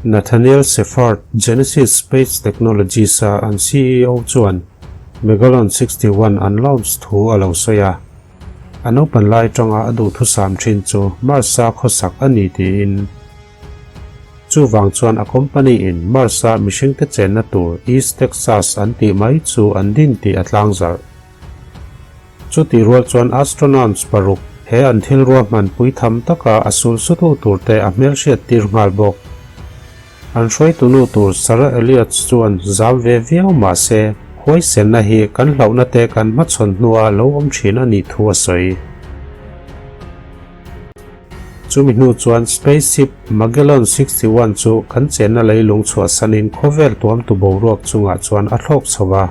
Nathaniel Shepherd, Genesis Space Technologies-a an CEO chuan Magellan 61 an launch thu a lo sawi a. A naupan lai atanga a duhthusam thin chu Mars-a khawsak a ni tiin. Chuvang chuan a company in Mars-a mihringte chenna tur East Texas an tih mai chu an din tih a tlangzarh. Chutih rual chuan astronauts paruk he an thil ruahman pui tham taka a sul sutu turte a hmelhriat tir nghal bawk. An hruaitunu tur Sarah Elliott chuan zam ve viau mah se, huaisenna hi kan hlauhna te kan hmachhawn hnua lo awm thin a nih thu a sawi. Chumi hnu chuan spaceship Magellan 61 chu kan chenna leilung chhuahsanin khawvel tuamtu boruak chungah chuan a thlawk chho a.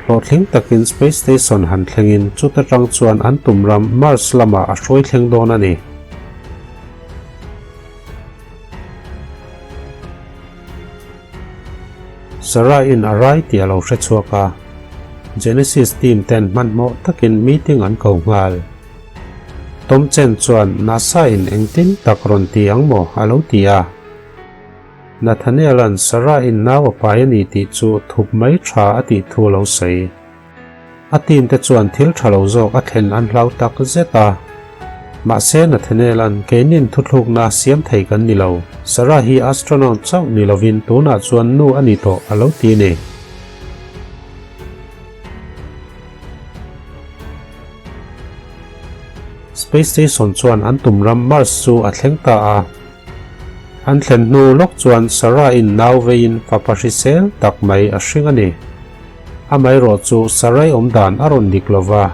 Hlawhtling takin space station han thlengin chuta tang chuan an tum ram Mars lamah a hruai thleng dawn a ni. Sarah-in a rai tih a lo hre chhuak a, Genesis team ten hmanhmawh takin meeting an ko nghal. Tom Chen chuan NASA-in engtin tak rawn ti ang maw a lo ti a. Nathaniel-a'n Sarah-in nau a pai a ni tih chu thup mai tha a tih thu a lo sawi. A team te chuan thil tha lo zawk a thlen an hlau tak zet a. Mahse Nathaniel-a'n keinin thuthlukna siam thei kan ni lo, Sarah hi astronaut chauh ni lovin tunah chuan nu a ni tawh a lo ti a ni. Space Station chuan an tum ram Mars chu a thleng ta a. An thlen hnu lawk chuan Sarah-in nau veiin fapa hrisel tak mai a hring a ni. Amaherawh chu Sarai awm dan a rawn dik lo va.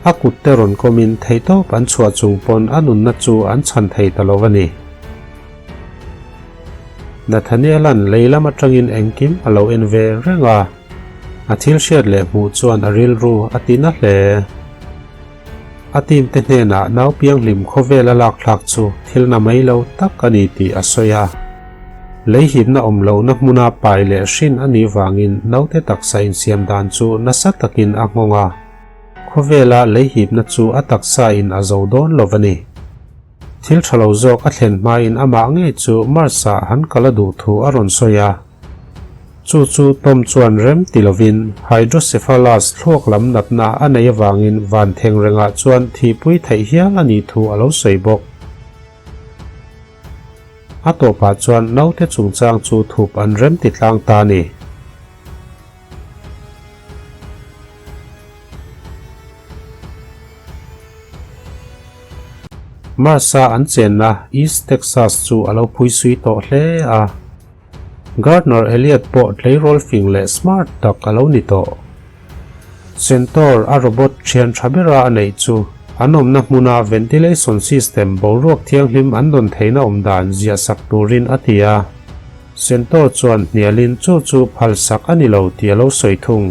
A kut te rawn kawmin theihtawp an chhuah chung pawn a nunna chu an chhan thei ta lo a ni. Nathaniel-a'n lei lam atangin engkim a lo en ve reng a. A thil hriat leh hmuh chuan a rilru a ti na hle. A team te hnenah nau pianghlim khawvel a lak thlak chu thil na mai lo tak a ni tih a sawi a. Lei hipna awm lohna hmuna pai leh hrin a nih vangin naute taksa insiam dan chu nasa takin a nghawng a. Khawvela lei hipna chu a taksa in a zo dawn lo a ni. Thil tha lo zawk a thlen hmain amah ngei chu Mars-ah han kal a duh thu a rawn sawi a. Chu chu Tom chuan rem ti lovin hydrocephalus thluak lam natna a nei avangin van theng rengah chuan thihpui theih hial a nih thu a lo sawi bawk. A tawpah chuan naute chungchang chu thup an rem ti tlang ta a ni. Mars-a an chenna East Texas chu a lo phuisui tawh hle a. Gardner Elliot pawh tleirawl fing leh smart tak a lo ni tawh. Centaur a robot thian tha bera a neih chu an awmna hmuna ventilation system boruak thianghlim an dawn theihna awm dan ziah sak turin a ti a. Centaur chuan hnialin chu chu phal sak a ni lo tih a lo sawi thung.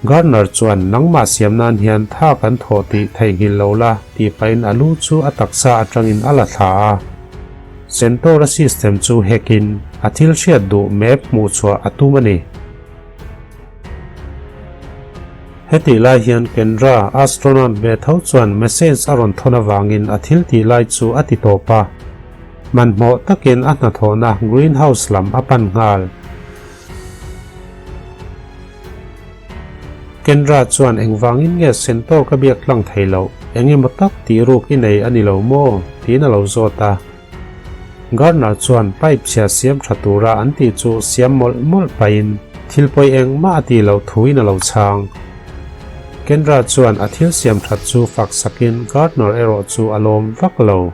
Gardner chuan nangmah siam nan hian tha kan thawh tih theihnghilh lo la tih pahin a lu chu a taksa atangin a la thla a. Centaur-a system chu hack-in a thil hriat duh map hmuh chhuah a tum a ni. Hetih lai hian Kendra, astronaut ve tho chuan message a rawn thawn avangin a thil tih lai chu a ti tawp a. Hmanhmawh takin a hnathawhna greenhouse lam a pan nghal. Kendra chuan engvangin nge Centaur ka biak tlang thei loh, eng emaw tak tih ruk i nei a ni lo maw? tiin a lo zawt a. Gardner chuan pipe chhia siam tha tura an tih chu siam mawlh mawlh pahin thil pawi engmah a tih loh thuin a lo chhang. Kendra chuan a thil siam that chu fak sakin Gardner erawh chu a lawm vak lo.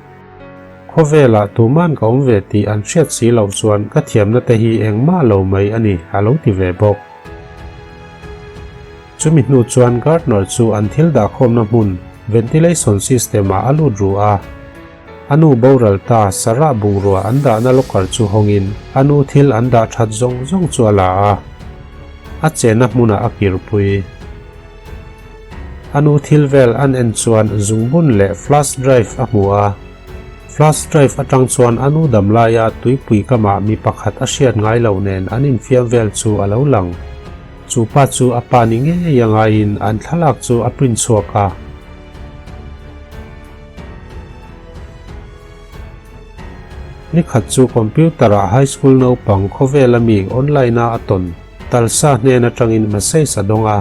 Khawvelah tuman ka awm ve tih an hriat si loh chuan ka thiamna te hi engmah lo mai a ni, a lo ti ve bawk. Chumi hnu chuan Gardner chu an thil dahkhawmna hmun, ventilation system ah a lut ru a. A nu boral ta Sarah bungrua an dahna locker chu hawngin a nu thil an dah that zawng zawng chu a la a. A chenna hmunah a kirpui. A nu thil vel an en chuan zungbun leh flash drive a hmu a. Flash drive atang chuan a nu dam laia tuipui kamah mi pakhat a hriat ngai loh nen an infiam vel chu a lo lang. Chu pa chu a pa ni ngei a ngaiin an thlalak chu a print chhuak a. Ni khat chu computer-ah high school naupang khawvela mi online-a a tawn Talsa hnen atangin message a dawng a.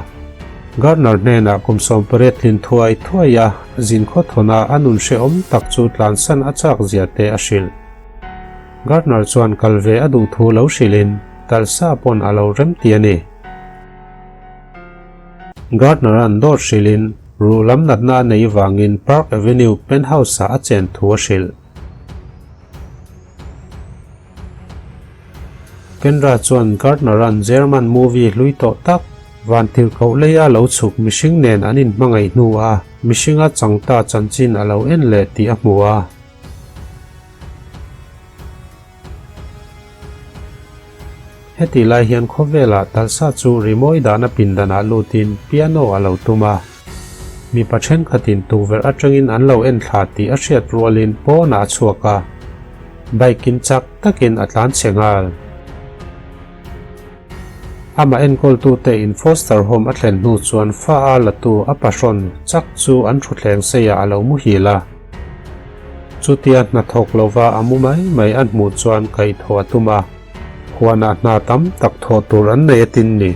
Gardner hnenah kum 18 tlin thuai thuai a zin khawthawn a a nun hrehawm tak chu tlansan a chak zia te a hrilh. Gardner chuan kal ve a duh thu lo hrilhin Talsa pawn a lo rem ti a ni. Gardner-a'n dawt hrilhin ruh lam natna a nei vangin Park Avenue penthouse-ah a chen thu a hrilh. Kendra chuan Gardner-a'n German movie hlui tawh tak, Vantirhkoh leia lo chhuk mihring nen an inhmangaih hnua mihringa changta chanchin a lo en leh tih a hmu a. Heti lai hian khawvelah Talsa chu rimawi dahna pindanah lutin piano a lo tum a. Mipa thenkhatin tukverh atangin an lo en thla tih a hriat rualin pawnah a chhuak a, bike in chak takin a tlan chhe nghal. Amah enkawltute in foster home a thlen hnu chuan fa a latu a pahrawn chak chu an thutthleng seiah a lo muhil a. Chutia hna thawk lova a mu mai mai a hmuh chuan kaihthawh a tum a, huanah hna tam tak thawh tur an nei atin ni.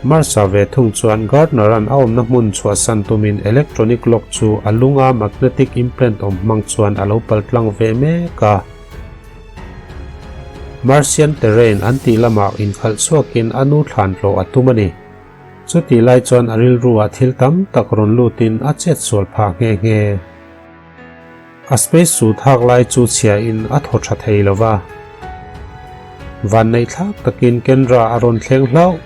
Marsa ve thung chuan Gardner-a'n a awmna hmun chhuahsan tumin electronic lock chu a lunga magnetic implant awm hmang chuan a lo paltlang ve mek a. Martian terrain an tih lamah inkhalh chhuakin a nu thlan hlawh a tum a ni. Chutih lai chuan a rilruah thil tam tak rawn lutin a chet sual phah nghe nghe. A space suit hak lai chu chhiain a thaw tha thei lo va. Vanneih thlak takin Kendra a rawn thleng hlauh.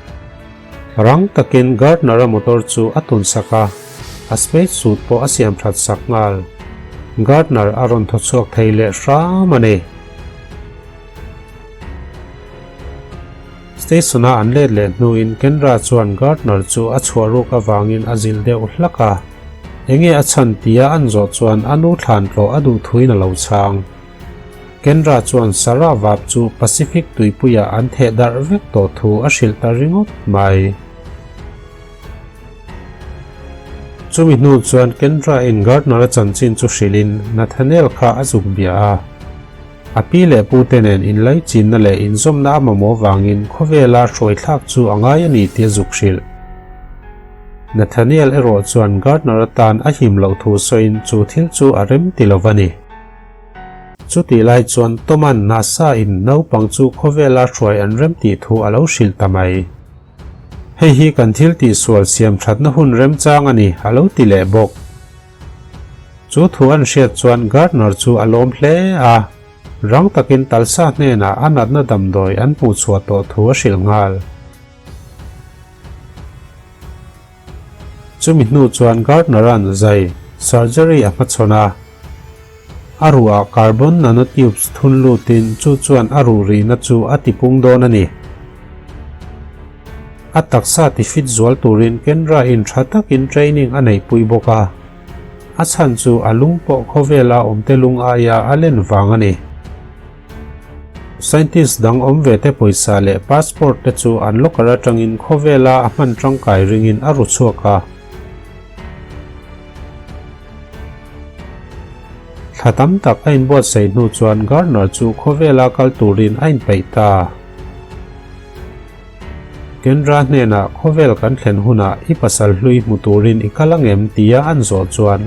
Rang takin Gardner-a motor chu a tun sak a, a space suit pawh a siam that sak nghal. Gardner a rawn thaw chhuak thei leh hram a ni. Station-a an let leh hnuin Kendra chuan Gardner chu a chhuah ruk avangin a zilh deuh hlak a. Enge a chhan tia an zawh chuan a nu thlan tlawh a duh thuin a lo chhang. Kendra chuan Sarah vap chu Pacific tuipuiah an theh darh vek tawh thu a hrilh ta ringawt mai. Chumi hnu chuan Kendra-in Gardner-a chanchin chu hrilhin Nathaniel kha a zuk bia a. A pi leh pute nen inlaichinna leh inzawmna a mamawh vangin khawvela hruaithlak chu a ngai a ni tih a zuk hrilh. Nathaniel erawh chuan Gardner atan a him loh thu sawiin chu thil chu a rem ti lo va ni. Chutih lai chuan Toman NASA in naupang chu khawvela hruai an rem tih thu a lo hrilh ta mai. Hei hi kan thil tihsual siam thatna hun remchang a ni a lo ti leh bawk. Chu thu an hriat chuan Gardner chu a lawm hle a, rang takin Talsa hnenah a natna damdawi an hmuhchhuah tawh thu a hrilh nghal. Chumi hnu chuan Gardner-a'n zai, surgery, a hmachhawn a. A ruhah carbon nanotubes thun lutin chu chuan a ruh rihna chu a tipung dawn a ni. A taksa tifit zual turin Kendra-in tha takin training a neihpui bawk a. A chhan chu a lung pawh khawvela awmte lung aia a len vang a ni. Scientist dang awm ve te pawisa leh passport te chu an locker atangin khawvela a hman tangkai ringin a ru chhuak a. Thla tam tak a inbuatsaih hnu chuan Gardner chu khawvela kal turin a inpeih ta. Kendra hnenah khawvel kan thlen hunah i pasal hlui hmu turin i kal angem tia an zawh chuan,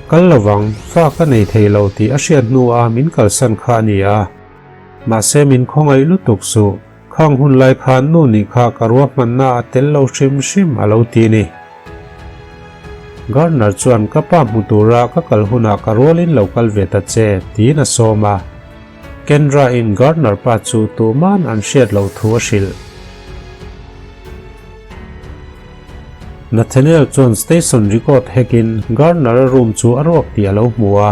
Kal lovang, fa ka nei thei lo tih a hriat hnua min kalsan kha a ni a. Mahse min khawngaih lutuk suh, khang hun lai khan nu nih kha ka ruahmanna a tel lo hrim hrim a lo ti ni. Gardner chuan ka pa hmu tura ka kal hunah ka rualin lo kal ve ta che tiin a sawm a. Kendra in Gardner pa chu tuman an hriat loh thu a hrilh. Nathaniel chuan station record hekin Gardner-a room chu a ruak tih a lo hmu a.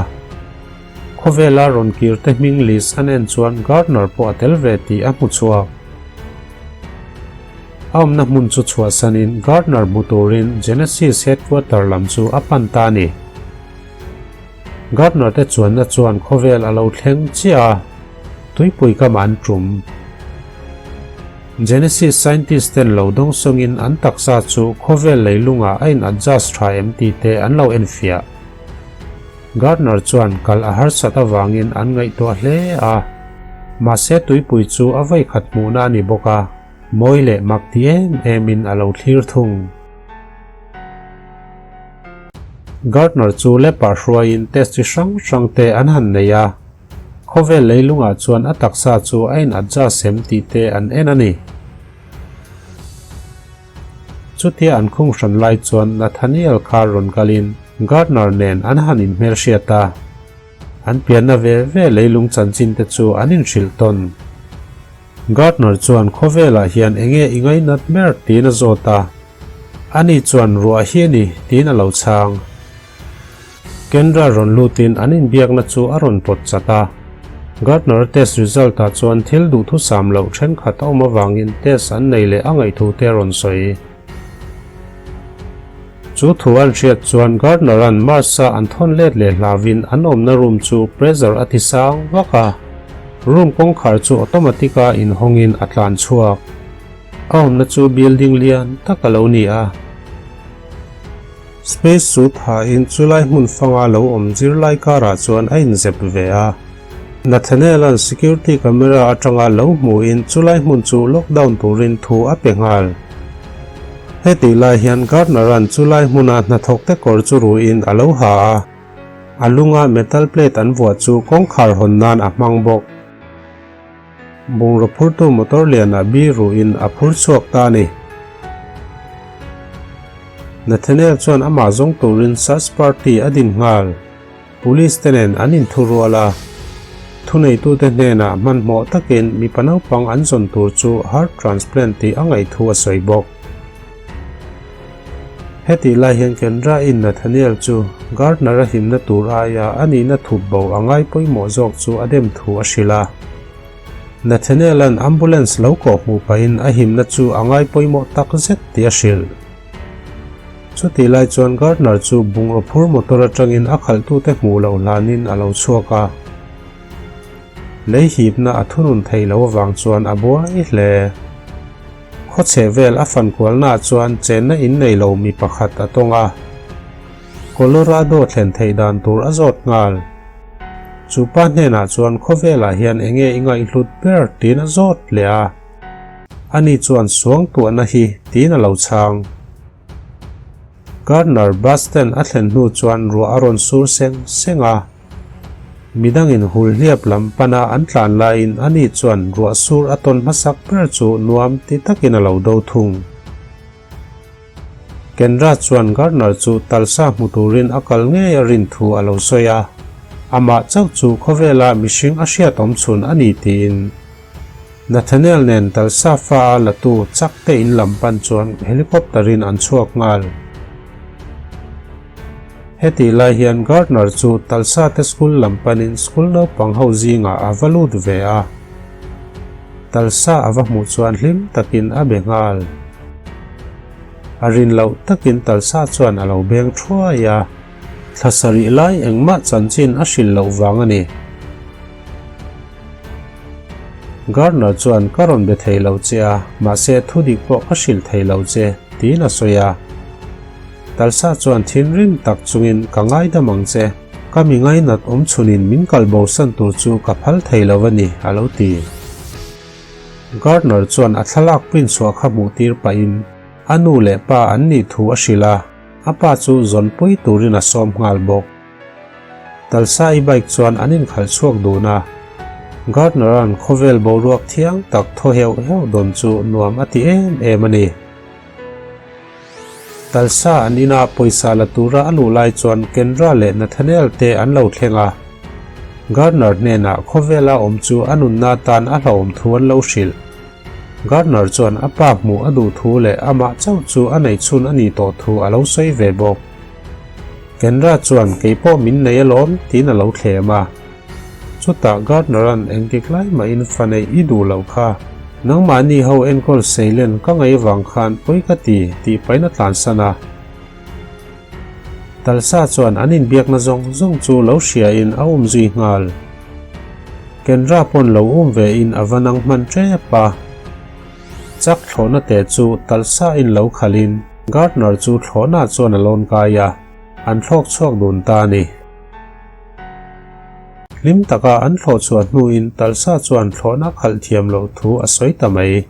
Khawvela rawn kir te hming list an en chuan Gardner pawh a tel ve tih a hmu chhuak. A awmna hmun chu chhuahsanin Gardner hmu turin Genesis headquarter lam chu a pan ta a ni. Gardner te chuanna chuan khawvel a lo thleng chiah a, tuipui kamah an tum. Genesis scientist ten lo dawng sawngin an taksa chu khawvel leilungah a in adjust tha em tih te an lo enfiah. Gardner chuan kal a harsat avangin an ngaihtuah hle a. Mahse tuipui chu a vawikhat hmuhna a ni bawk a, mawi leh mak ti em emin a lo thlir thung. Gardner chu lepa hruaiin test chi hrang hrang te an han nei a, khawvel leilungah chuan a taksa chu a in adjust em tih te an en a ni. Chutia an khung hran lai chuan Nathaniel kha rawn kalin Gardner nen an han inhmelhriat a. An pianna ve ve leilung chanchin te chu an inhrilh tawn. Gardner chuan khawvelah hian enge i ngainat ber tiin a zawt a. Ani chuan ruah hi a ni tiin a lo chhang. Kendra rawn lutin an inbiakna chu a rawn pawt chat a. Gardner test result ah chuan thil duhthusam loh thenkhat a awm avangin test an nei leh a ngaihthu te a rawn sawi. Chu thu an hriat chuan Gardner-a'n Mars-a an thawn let leh hlauhin an awmna room chu pressure a ti sang vak a. Room kawngkhar chu automatic-a inhawngin a tlan chhuak. A awmna chu building lian tak a lo ni a. Space suit hain chulai hmun fanga lo awm zirlai karah chuan a inzep ve a. Nathaniel-a'n security camera atanga lo hmuhin chulai hmun chu lockdown turin thu a pe nghal. Hetih lai hian Gardner-a'n chulai hmuna hnathawkte kawr chu ruiin a lo ha a, a lunga metal plate an vuah chu kawngkhar hawn nan a hmang bawk. Bungraw phurtu motor lianah bi ruhin a phur chhuak ta a ni. Nathaniel chuan amah zawng turin search party a din nghal. Police te nen an inthurual a, thuneitute hnenah hmanhmawh takin mipa naupang an zawn tur chu heart transplant tih a ngaih thu a sawi bawk. Hetih lai hian Kendra in Nathaniel chu Gardner a himna tur aia a nihna thup bo a ngai pawimawh zawk chu a dem thu a hrilh a. Nathaniel-a'n ambulance lo kawh hmuh pahin a himna chu a ngai pawimawh tak zet tih a hrilh. Chutih lai chuan Gardner chu bungraw phur motor atangin a khalhtute hmuh loh hlanin a lo chhuak a. Lei hipna a thunun theih loh avang chuan a buai hle. Khawchheh vel a fankualnaah chuan chenna in nei lo mi pakhat a tawng a. Colorado thlen theih dan tur a zawt nghal. Chu pa hnenah chuan khawvelah hian enge i ngaihhlut ber tiin a zawt leh a. Ani chuan suangtuahna hi tiin a lo chhang. Gardner bus stand a thlen hnu chuan ruah a rawn sur seng seng a. Midangin hulhliap lam pana an tlan laiin ani chuan ruah sur a tawn hmasak ber chu nuam ti takin a lo do thung. Kendra chuan Gardner chu talsa hmu turin a kal ngei a rin thu a lo sawi a, amah chauh chu khawvela mihring a hriat awm chhun a ni tiin. Nathaniel nen talsa fa a latu chak te in lam pan chuan helicopter in an chhuak nghal. Hetih lai hian Gardner chu talsa te school lam panin school naupang ho zingah a va lut ve a. Talsa a va hmuh chuan hlim takin a be nghal. A rin loh takin talsa chuan a lo beng thuai a. Thla sarih lai engmah chanchin a hrilh loh vang a ni. Gardner chuan ka rawn be thei lo che a, mahse thudik pawh ka hrilh thei lo che, tiin a sawi a. Talsa chuan thinrim tak chungin ka ngaidam ang che, ka mi ngainat awm chhunin min kal bosan tur chu ka phal thei lo a ni, a lo ti. Gardner chuan a thlalak print chhuah kha hmuh tir pahin a nu leh pa an nih thu a hrilh a, a pa chu zawnpui turin a sawm nghal bawk. Talsa-i bike chuan an inkhalh chhuak dun a, Gardner-a'n khawvel boruak thiang tak thaw heuh heuh dawn chu nuam a ti em em a ni. Talsa an ina pawisa la tura a luh lai chuan Kendra leh Nathaniel te an lo thleng a, Gardner hnenah khawvela awm chu a nunna tan a hlauhawm thu an lo hrilh. Gardner chuan a pa hmuh a duh thu leh amah chauh chu a nei chhun a nih tawh thu a lo sawi ve bawk. Kendra chuan kei pawh min nei alawm tiin a lo thlem a. Chutah Gardner-a'n engtik lai mahin fa neih i duh loh kha. Nangmahni ho enkawl seilen ka ngaih avang khan pawi ka ti tih pahin a tlansan a. Talsa chuan an inbiakna zawng zawng chu lo hriain a um zui nghal. Kendra pawn lo um ve in a va nang hman tep a. Chak thlawhna te chu talsa in lo khalhin Gardner chu thlawhna chuan a lawn kai a, an thlawk chhuak dun ta a ni. Hlim taka an thlawh chhuah hnuin Talsa chuan thlawhna khalh thiam loh thu a sawi ta mai.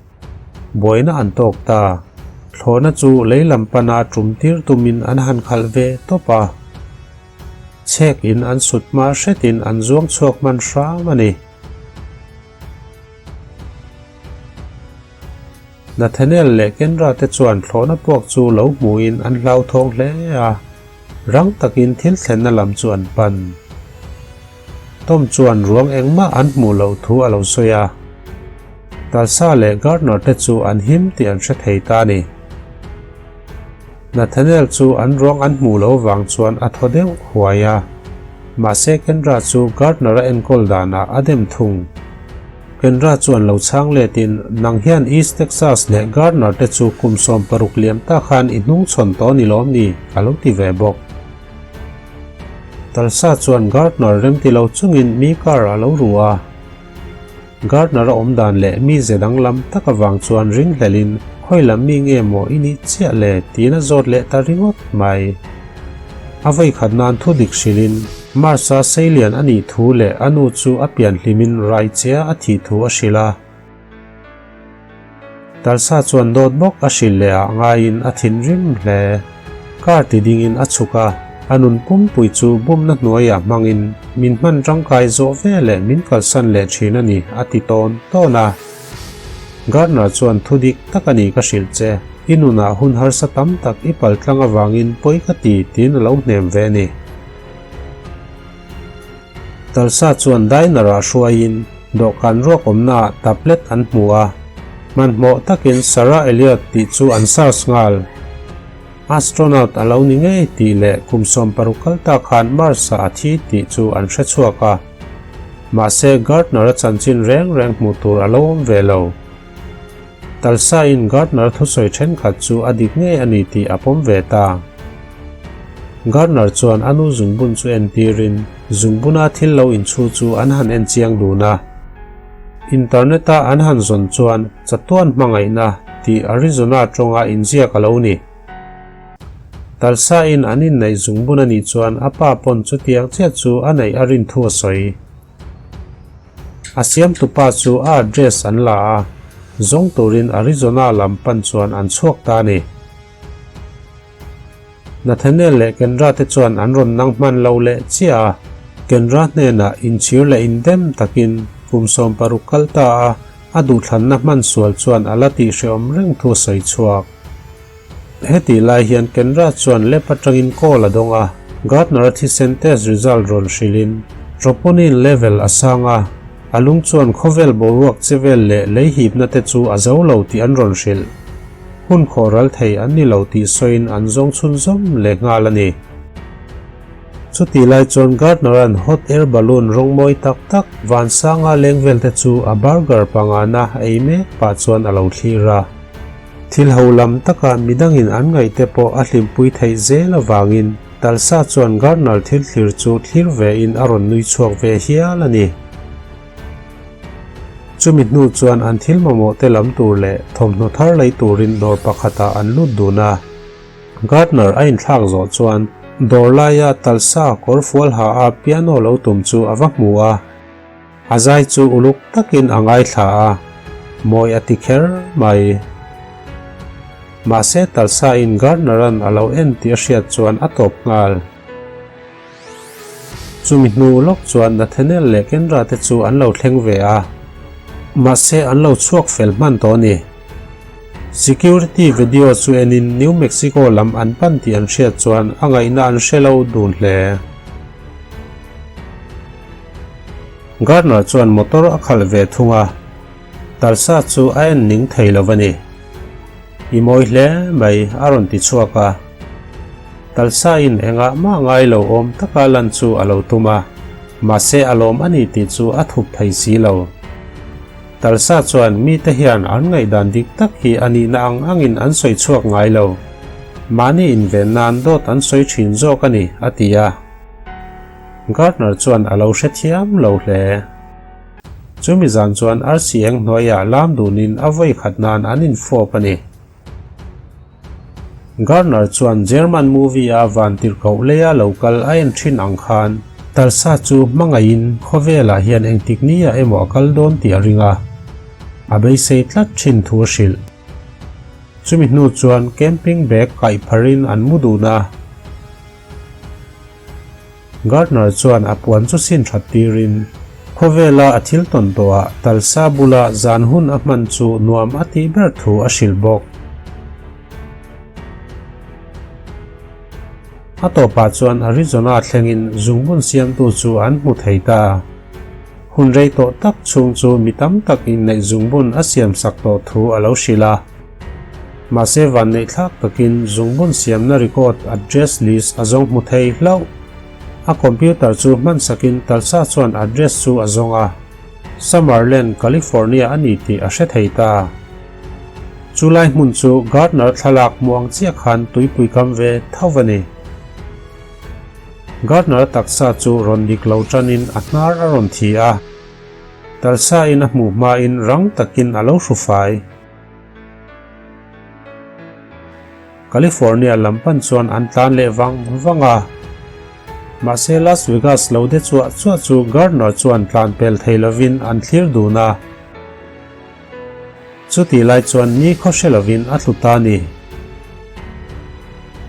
Buaina an tawk ta. Thlawhna chu lei lam pana tum tir tumin an han khalh ve tawp a. Chhek in an sut hma hretin an zuang chhuak hman hram a ni. Nathaniel leh Kendra te chuan thlawhna puak chu lo hmuin an hlauthawng hle a, rang takin thil thlenna lam chu an pan. Tom chuan ruang engmah an hmuh loh thu a lo sawi a, Tulsa leh Gardner te chu an him tih an hre thei ta a ni. Nathaniel chu an ruang an hmuh loh vang chuan a thaw deuh huai a, mahse Kendra chu Gardner a enkawl danah a dem thung. Kendra chuan lo chhang letin, Nang hian East Texas leh Gardner te chu kum 16 liam ta khan i hnung chhawn tawh ni lawm ni? a lo ti ve bawk. Tulsa chuan Gardner remti lo chungin mi car a lo ru a. Gardner a awm dan leh mi ze danglam tak avang chuan ringhlelin khawi lam mi nge maw i nih chiah le tiin a zawt leh ta ringawt mai. A vawikhat nan thu dik hrilhin Mars-a seilian a nih thu leh a nu chu a pian hlimin Raichea a thih thu a hrilh a. Tulsa chuan dawt bawk a hrilh leh ah ngaiin a thinrim hle. Car ti dingin a chhuk a, a nun pumpui chu bumna hnuaiah hmangin min hman tangkai zawh ve leh min kalsan leh thin a ni a ti tawn tawn a. Gardner chuan thu dik tak a ni ka hrilh che, i nunah hun harsa tam tak i pal tlang avangin pawi ka ti tiin a lo hnem ve a ni. Tulsa chuan diner ah hruaiin dawhkan ruak awmnaah tablet an hmu a, hmanhmawh takin Sarah Elliot tih chu an search nghal. Astronaut a lo ni ngei tih leh kum 60 kal ta khan Mars-ah a thi tih chu an hre chhuak a. Mahse Gardner-a chanchin reng reng hmuh tur a lo awm ve lo. Tulsa-in Gardner thusawi thenkhat chu a dik ngei a ni tih a pawm ve ta. Gardner chuan a nu zungbun chu entirin zungbuna thil lo inchhu chu an han en chiang dun a. Internet-a an han zawn chuan chatuan hmangaihna tih Arizona tawnga inziak a lo ni. Tulsa-in an inneih zungbun a nih chuan a pa pawn chutiang chiah chu a neih a rin thu a sawi. A siamtupa chu a address an la a, zawng turin Arizona lam pan chuan an chhuak ta a ni. Nathaniel leh Kendra te chuan an rawn nang hman lo leh chiah a, Kendra hnenah inchhir leh indem takin kum 60 kal ta a, a duhthlanna hman sual chuan a la tihhrehawm reng thu a sawi chhuak. Hetih lai hian Kendra chuan lab atangin call a dawng a, Gardner-a thisen test result rawn hrilhin troponin level a sang a, a lung chuan khawvel boruak che vel leh lei hipna te chu a zo lo tih an rawn hrilh. Hun khawh ral thei an ni lo tih sawiin an zawng chhunzawm leh nghal a ni. Chutih lai chuan Gardner-a'n hot air balloon rawng mawi tak tak vansanga leng vel te chu a burger pangana ei mek pah chuan a lo thlir a. Thil ho lam taka midangin an ngaihte pawh a hlimpui theih zel avangin Tulsa chuan Gardner thil thlir chu thlir vein a rawn nui chhuak ve hial a ni. Chumi hnu chuan an thil mamawh te lam tur leh thawmhnaw thar lei turin dawr pakhatah an lut dun a. Gardner a inthlak zawh chuan dawr laia Tulsa kawr fual ha a piano lo tum chu a va hmu a. A zai chu uluk takin a ngaithla a, mawi a ti kher mai. Mahse Tulsa-in Gardner-a'n a lo en tih a hriat chuan a tawp nghal. Chumi hnu lawk chuan Nathaniel leh Kendra te chu an lo thleng ve a, mahse an lo chhuak fel hman tawh a ni. Security video chu enin New Mexico lam an pan tih an hriat chuan a ngaihna an hre lo dun hle. Gardner chuan motor a khalh ve thung a, Tulsa chu a en ning thei lo a ni. I mawi hle mai a rawn ti chhuak a. Tulsa in engah mah ngai lo awm taka lan chu a lo tum a, mahse a lawm a ni tih chu a thup thei si lo. Tulsa chuan mite hian an ngaihdan dik tak hi a nihna ang angin an sawi chhuak ngai lo. Mahni inven nan dawt an sawi thin zawk a ni, a ti a. Gardner chuan a lo hrethiam lo hle. Chumi zan chuan arsi eng hnuaiah lam dunin a vawi khat nan an infawp a ni. Gardner chuan German movie-a vantirhkoh leia lo kal a en thin ang khan. Talsa chu hmangaihin khawvelah hian engtik nia emaw a kal dawn tih a ring a, a beisei tlat thin thu a hrilh. Chumi hnu chuan camping bag kaih pharin an mu dun a. Gardner chuan a puan chu sin that tirin, khawvela a thil tawn tawhah Talsa bula zan hun a hman chu nuam a tih ber thu a hrilh bawk. A tawpah chuan Arizona thlengin zungbun siamtu chu an hmu thei ta. Hun rei tawh tak chhung chu mi tam tak inneih zungbun a siamsak tawh thu a lo hrilh a. Mahse vanneih thlak takin zungbun siamna record address list a zawng hmu thei hlauh. A computer chu hmansakin Tulsa chuan address chu a zawng a. Summerland, California a ni tih a hre thei ta. Chu lai hmun chu Gardner thlalak hmu ang chiah khan tuipui kam ve tho a ni. Gardner taksa chu rawn dik lo tanin a hnar a rawn thi a. Talsa in a hmuh hmain rang takin a lo hru fai. California lam pan chuan an tlan leh vang vang a. Mahse Las Vegas lo de chuah chuah chu Gardner chuan tlan pel thei lovin an thlir dun a. Chutih lai chuan ni khaw hre lovin a tlu ta ni.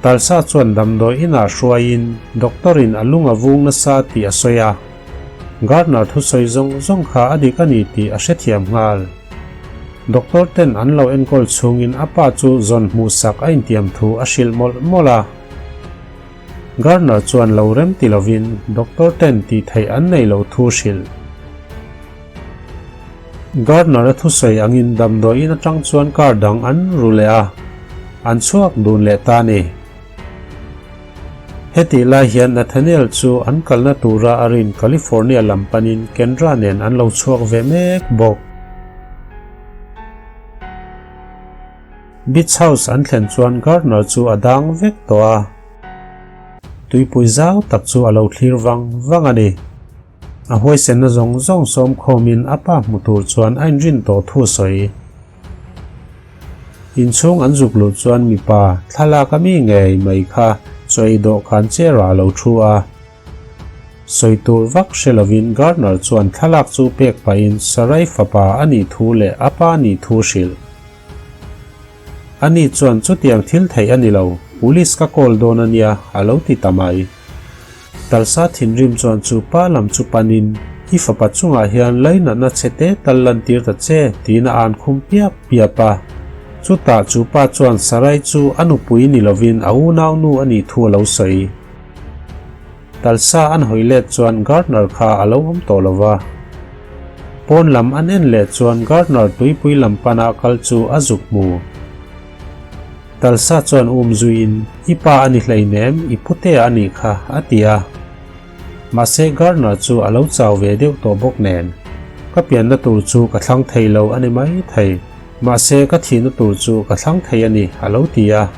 Talsa chuan damdawi inah hruaiin doctor in a lung a vung nasa tih a sawi a. Gardner thusawi zawng zawng kha a dik a ni tih a hrethiam nghal. Doctor ten an lo enkawl chhungin a pa chu zawn hmuhsak a intiam thu a hrilh mawlh mawlh a. Gardner chuan lo rem ti lovin doctor ten tih theih an nei lo thu hrilh. Gardner-a thusawi angin damdawi in atang chuan car dang an ru leh a, an chhuak dun leh ta a ni. Hetih lai hian Nathaniel chu an kalna tura a rin California lam panin Kendra nen an lo chhuak ve mek bawk. Beach House an thlen chuan Gardner chu a dang vek tawh a, tuipui zau tak chu a lo thlir vang vang a ni. A huaisenna zawng zawng sawm khawmin a pa hmu tur chuan a inrin tawh thu sawi. Inchhung an zuk luh chuan mipa thlalak a mi ngei mai kha chaw ei dawhkan chair ah a lo thu a. Sawi tur vak hre lovin Gardner chuan thlalak chu pek pahin Sarai fapa a nih thu leh a pa nih thu hrilh. Ani chuan chutiang thil theih a ni lo, police ka call dawn a nia, a lo ti ta mai. Talsa thinrim chuan chu pa lam chu panin, I fapa chungah hian lainatna chhe te tal lantir ta che, tiin a an khum piap piap a. Chutah chu pa chuan Sarai chu a nupui ni lovin a unaunu a nih thu a lo sawi. Talsa an hawi let chuan Gardner kha a lo awm tawh lo va. Pawn lam an en leh chuan Gardner tuipui lam pana kal chu a zuk hmu. Talsa chuan um zuiin, I pa a ni hleinem, i putea a nih kha, a ti a. Mahse Gardner chu a lo chau ve deuh tawh bawk nen, Ka pianna tur chu ka thlang thei lo a ni mai thei. Mahse ka thihna tur chu ka thlang thei a ni, a lo ti a.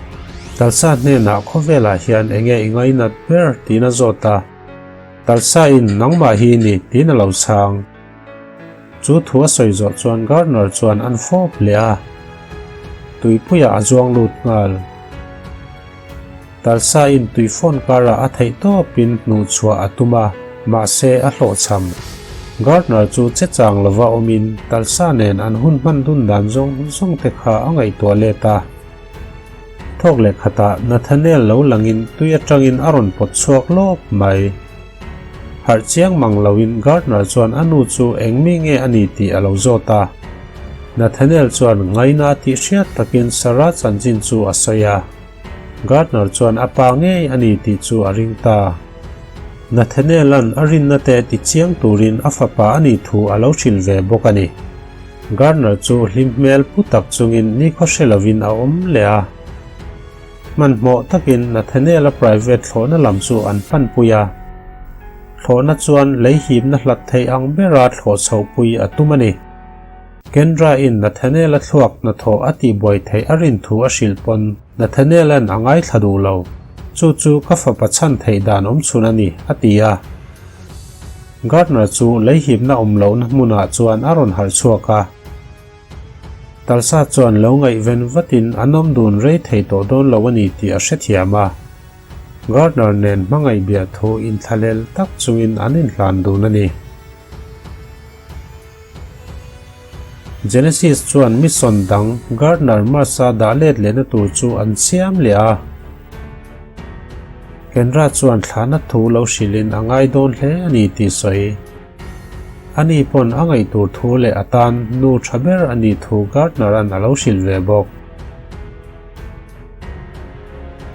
Talsa hnenah khawvelah hian enge i ngainat ber tiin a zawt a. Talsa in nangmah hi ni tiin a lo chhang. Chu thu a sawi zawh chuan Gardner chuan an fawp leh a, tuipuiah a zuang lut nghal. Talsa in tui phone karah a theih tawpin hnuhchhuah a tum a, mahse a hlawhchham. Gardner chu che chang lova awmin Talsa nen an hun hman dun dan zawng zawng te kha a ngaihtuah let a. Thawk leh khatah Nathaniel lo langin tui atangin a rawn pawt chhuak lawp mai. Harh chiang mang loin Gardner chuan a nu chu eng mi nge a ni tih a lo zawt a. Nathaniel chuan ngaina tih hriat takin Sarah chanchin chu a sawi a. Gardner chuan a pa ngei a ni tih chu a ring ta. Nathaniel-a'n a rinna te ti chiang turin a fapa a nih thu a lo hrilh ve bawk a ni. Gardner chu hlim hmel pu tak chungin nikhaw hre lovin a awm leh a. Hmanhmawh takin Nathaniel-a private thlawhna lam chu an panpui a. Thlawhna chuan lei hipna hlat theih ang bera thlawh chhohpui a tum a ni. Kendra-in Nathaniel-a thluak hnathawh a tihbuai theih a rin thu a hrilh pawn Nathaniel-a'n a ngaithla duh lo. Chu chu ka fapa chhan theih dan awm chhun a ni, a ti a. Gardner chu leihipna awm lohna hmunah chuan a rawn harh chhuak a. Talsa chuan lo ngaihven vatin an awm dun rei thei tawh dawn lo a ni tih a hrethiam a. Gardner nen hmangaih biah thu inthlahlel tak chungin an inhlan dun a ni. Genesis chuan mission dang Gardner Mars-a dah let lehna tur chu an siam leh a. Kendra chuan thlahna thu lo hrilhin a ngai dawn hle a ni tih sawi. Ani pawn a ngaih tur thu leh a tan nu tha ber a nih thu Gardner-a'n a lo hrilh ve bawk.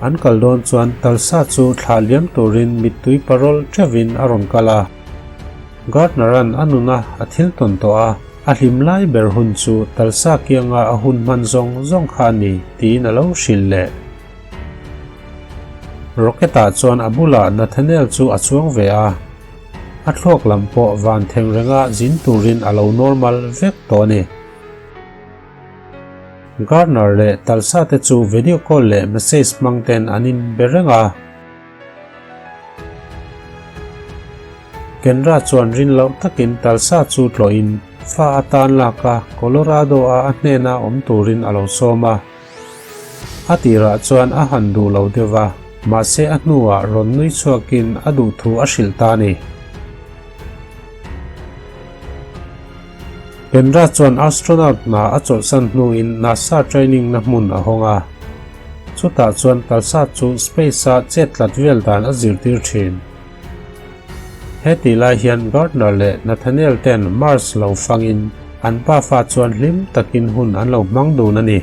An kal dawn chuan Tulsa chu thlah liam turin mittui parawl teuhin a rawn kal a. Gardner-a'n a nuna a thil tawn tawh a, a hlim lai ber hun chu Tulsa kianga a hun hman zawng zawng kha a ni tiin a lo hrilh leh. Rocket-ah chuan a bulah Nathaniel chu a chuang ve a, a thluak lam pawh van theng renga zin turin a lo normal vek tawh a ni. Gardner leh Tulsa te chu video call leh message hmang ten an in be reng a. Kendra chuan rin loh takin Tulsa chu tlawhin fa atan lak a Colorado-a a hnena awm turin a lo sawm a. A tirah chuan a han duh lo deuh va, mahse a hnuah rawn nui chhuakin a duh thu a hrilh ta a ni. Kendra chuan astronaut hna a chawlhsan hnuin NASA training na hmun a hawng a. Chutah chuan Tulsa chu space-a chet tlat vel dan a zirtir thin. Hetih lai hian Gardner leh Nathaniel ten Mars lo fangin an pafa chuan hlim takin hun an lo hmang dun a ni.